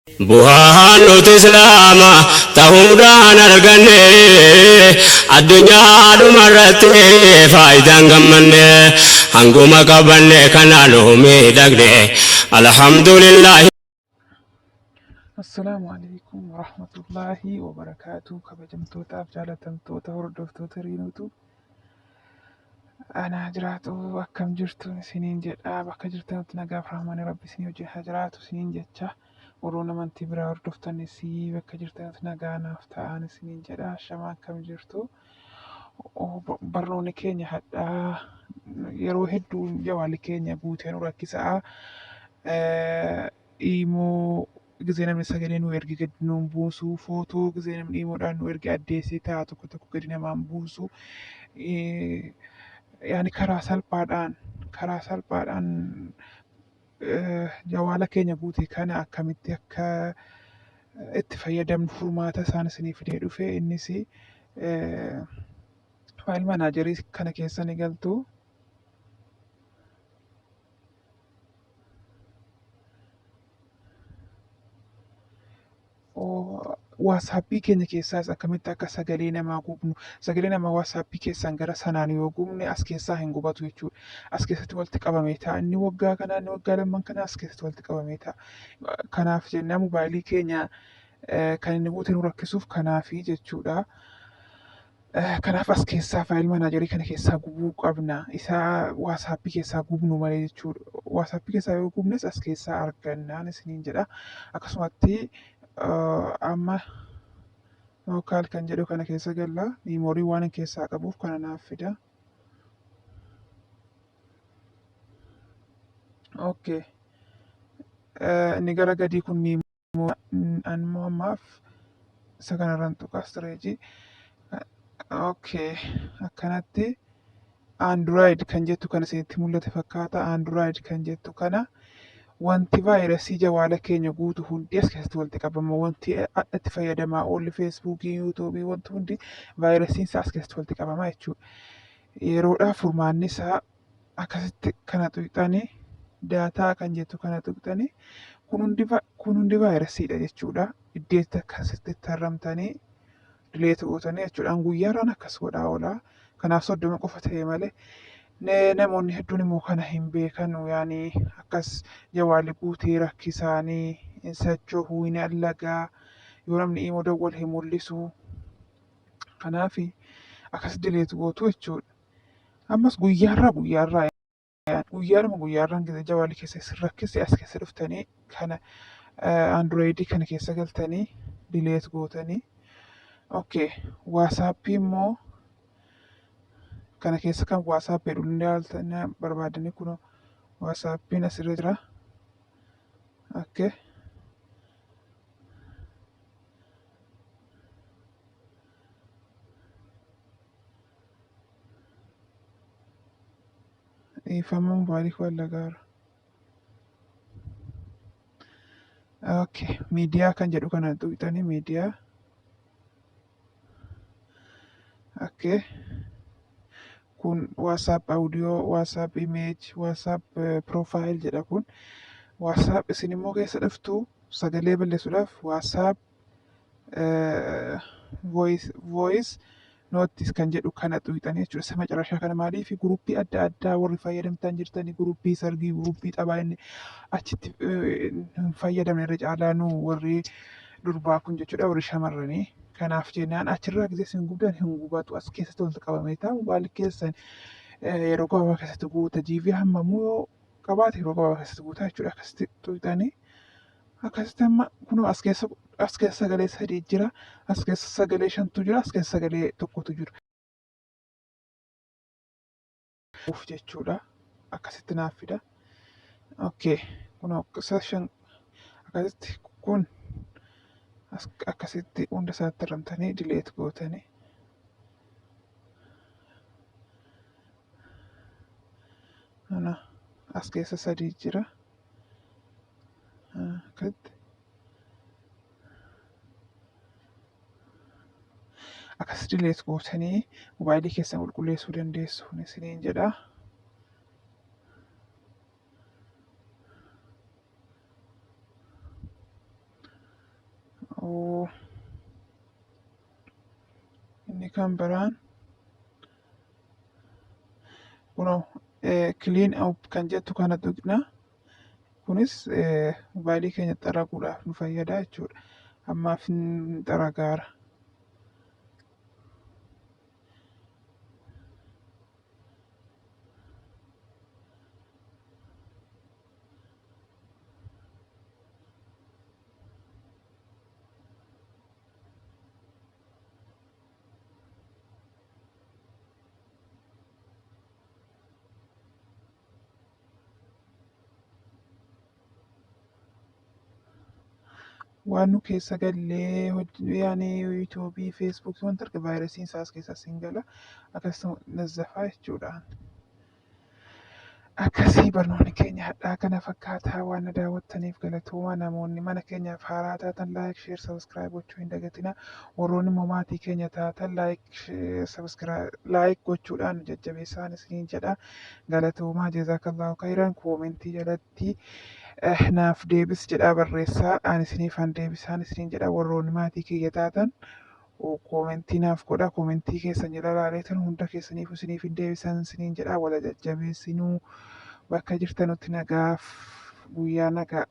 Bu'aan nuti Islaama ta'uudhaan arganne, addunyaa dhumarratti faayidaan gammanne, hanguma qabanne kanaan miidhagne, alhamdulillah. Assalaamu alaikum warahmatullaahi wabarakaatu. Kabajamtootaaf jaalatamtoota hordoftoota Riinuutu, anaa jiraatu, akkam jirtu isiniin jedha. Bakka jirtanitti nagaaf rahmani Rabbi isinii wajjin haa jiraatu isiniin jecha. Warroon amantii biraa hordoftanis bakka jirtanitti nagaa naaf ta'an isiniin jedha. Shamaa, akkam jirtu? Barnoonni keenya hadhaa yeroo hedduu jawaalli keenya guutee nu rakkisaa. Imoo gizee namni sagalee nu erge gadi nuun buusu, footoo gizee namni imoodhaan nu erge addeessee ta'a, tokko tokko gadi namaan buusu. Yaani karaa salphaadhaan jawaala keenya guute kana akkamitti akka itti fayyadamnu furmaata isaan isinii fidee dhufe. Innis file managerii kana keessa ni galtu. WhatsAppii keenya keessaas akkamitti akka sagalee namaa gubnu, sagalee namaa WhatsAppii keessaan gara sanaan yoo gubne as keessaa hin gubatu jechuudha. As keessatti walitti qabamee ta'a. Inni waggaa kanaa, inni waggaa lamman kanaa as keessatti walitti qabamee ta'a. Kanaaf jennaan mobaayilii keenya kan inni guute nu rakkisuuf kanaafi jechuudha. Kanaaf as keessaa file managerii kana keessaa gubuu qabna. Isa WhatsAppii keessaa gubnu malee jechuudha. WhatsAppii keessaa yoo gubnes as keessaa argannaan isiniin jedha. Akkasumatti amma local kan jedhu kana keessa galla. Memory waan hin keessaa qabuuf kana naaf fida. Okay. Inni gara gadii kun memory, ammoo ammaaf isa kanarraan tuqa, storage. Okay. Akkanatti Android kan jettu kana isinitti mul'ate fakkaata. Android kan jettu kana, wanti vaayirasii jawaala keenya guutu hundi as keessatti walitti qabama. Wanti itti fayyadamaa oolli, Facebookii, YouTubeii, wanti hundi vaayirasiin isaa as keessatti walitti qabama jechuudha. Yeroodhaaf furmaanni isaa akkasitti kana tuqxanii, data kan jettu kana tuqxanii, kun hundi vaayirasiidha jechuudha. Iddeetti akkasitti itti haramtanii delete gootanii jechuudha. Guyyaarraan akkas godhaa oola. Kanaaf 30 qofa ta'e malee namoonni hedduun immoo kana hin beekan. Yaani akkas jawaalli guutee rakkisaanii hin socho'uu, hin allagaa, yoo namni immoo dawwal hin mul'isu. Kanaaf akkas delete gootu jechuudha. Ammas guyyaarraa guyyaadhuma guyyaarraan gisee jawaalli keessa isin rakkise as keessa dhuftanii kana Androidii kana keessa galtanii delete gootanii. Okay, WhatsAppii immoo kana keessa kan WhatsApp jedhu ilaaltanii barbaadanii, kun WhatsAppiin asirra jira. Okay. Dhiifama, mobaayilii koo allagaara. Okay, miidiyaa kan jedhu kana tuqxanii miidiyaa. Okay. Kun WhatsApp audio, WhatsApp image, WhatsApp profile jedha kun. WhatsApp isin immoo keessa dhuftu sagalee balleessuudhaaf WhatsApp voice notes kan jedhu kana tuqxanii jechuudha. Isa macarashaa kana. Maaliif groupii adda addaa warri fayyadamtan jirtanii, groupii sargii, groupii taphaa, inni achitti hin fayyadamne irra caalaa nu warri durbaa kun jechuudha, warri shamarranii. Kanaaf jennaan achirraa gisee isin gubdan hin gubatu, as keessatti walitti qabamee taa'u. Mobaayilii keessan yeroo gabaabaa keessatti guuta. GB hammamuu yoo qabaate yeroo gabaabaa keessatti guutaa jechuudha. Akkasitti tuqxanii akkasitti amma kunoo as keessa sagalee sadii jira, as keessa sagalee shantu jira, as keessa sagalee tokkotu jira. Uuf jechuudha. Akkasitti naaf fida. Okay. Kunoo isa shan akkasitti kun akkasitti hunda isaatti hiramtanii delete gootanii. Kana as keessa sadii jira. Akkasitti. Akkas delete gootanii mobaayilii keessan qulqulleessuu dandeessu isiniin jedha. Inni kan biraan kunoo clean up kan jettu kana tuqna. Kunis mobaayilii keenya xaraguudhaaf nu fayyada jechuudha. Ammaaf hin xaragaara. Waan nu keessa gallee yaani yuutuubii, feesbuukii wanta arga vaayirasiin isaas keessa siin gala, akkasuma nazzafaa jechuudha. Akkasii barnoonni keenya hadhaa kana fakkaataa. Waan na daawwattaniif galatoomaa. Namoonni mana keenyaaf haaraa taatan like, share, subscribe gochuu hin dagatinaa. Warroonni immoo maatii keenya taatan like, subscribe, like gochuudhaan nu jajjabeessaan isiniin jedha. Galatoomaa, jazaakallahu khayran. Koomentii jalatti naaf deebis jedhaa barreessaa, ani isiniifan deebisaan isiniin jedha. Warroonni maatii kiyya taatan koomentii naaf godha. Koomentii keessan jala ilaaleetan hunda keessaniif isiniif hin deebisan isiniin jedha. Wala jajjabeessinuu, bakka jirtanutti nagaaf guyyaa nagaa.